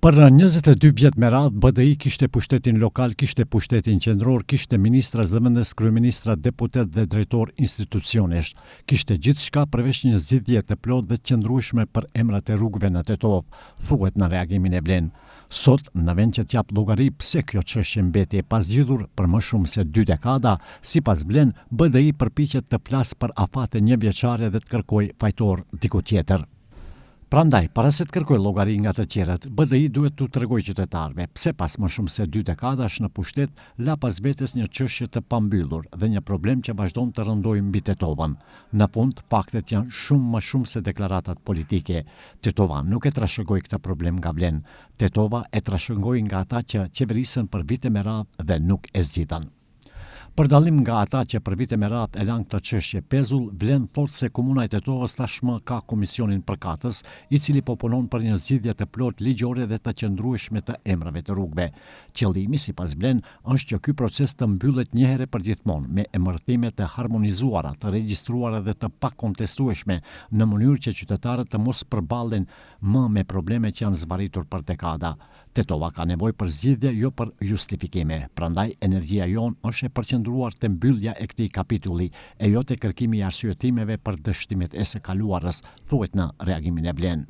Për 22 vjet me radhë, BDI kishte pushtetin lokal, kishte pushtetin qendror, kishte ministra, zëvendës kryeministra, deputet dhe drejtor institucionesh. Kishte gjithçka përveç një zgjidhje të plotë dhe të qëndrueshme për emrat e rrugëve në Tetovë, thuhet në reagimin e Vlen. Sot, në vend që të japë llogari pse kjo çështje mbeti e pazgjidhur për më shumë se dy dekada, sipas Vlen, BDI përpiqet të flasë për afate njëvjeçare dhe të kërkojë fajtor diku tjetër. Prandaj, para se të kërkojë llogari nga të tjerët, BDI duhet t'u tregojë qytetarëve pse pas më shumë se dy dekadash në pushtet la pas vetes një çështje të pambyllur dhe një problem që vazhdon të rëndojë mbi Tetovën. Në fund, faktet janë shumë më shumë se deklaratat politike. Tetova nuk e trashëgoi këtë problem nga Vlen. Tetova e trashëgoi nga ata që qeverisën për vite me radhë dhe nuk e zgjidhën. Për dallim nga ata që për vite me radhë e lanë këtë çështje pezull, Vlen thotë se Komuna e Tetovës tashmë ka komisionin përkatës, i cili po punon për një zgjidhje të plotë ligjore dhe të qëndrueshme të emrave të rrugëve. Qëllimi, sipas Vlen, është që ky proces të mbyllet një herë e përgjithmonë me emërtime të harmonizuara, të regjistruara dhe të pakontestueshme, në mënyrë që qytetarët të mos përballen më me probleme që janë zvarritur për dekada. Tetova ka nevojë për zgjidhje, jo për justifikime. Prandaj, energjia jonë është e përqendruar te mbyllja e këtij kapitulli, e jo te kërkimi i arsyetimeve për dështimet e së kaluarës, thuhet në reagimin e Vlen.